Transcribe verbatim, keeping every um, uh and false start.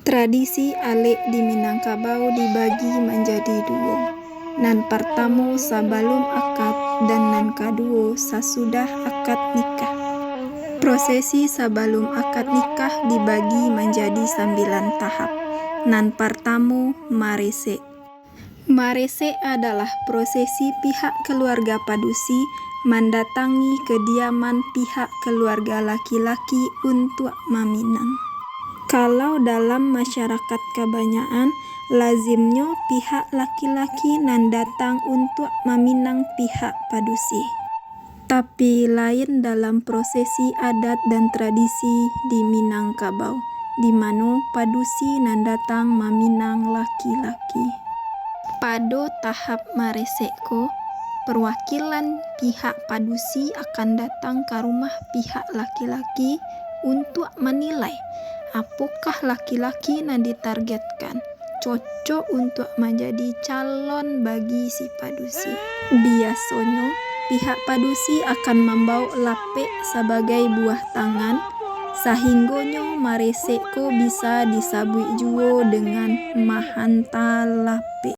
Tradisi alek di Minangkabau dibagi manjadi duo. Nan partamo sabalum akad, dan nan kaduo sasudah akad nikah. Prosesi sabalum akad nikah dibagi manjadi sambilan tahap. Nan partamo, maresek. Maresek adalah prosesi pihak kaluarga padusi mandatangi kadiaman pihak kaluarga laki-laki untuak maminang. Kalau dalam masyarakat kabanyakan, lazimnyo pihak laki-laki nan datang untuak maminang pihak padusi. Tapi, lain dalam prosesi adat dan tradisi di Minangkabau, di mano padusi nan datang maminang laki-laki. Pado tahap maresek ko, perwakilan pihak padusi akan datang ka rumah pihak laki-laki untuak manilai, apokah laki-laki nan ditargetkan cocok untuak manjadi calon bagi si padusi. Biasonyo, pihak padusi akan mambawok lapek sabagai buah tangan, sahinggonyo maresek ko bisa disabuik juo dengan mahanta lapek.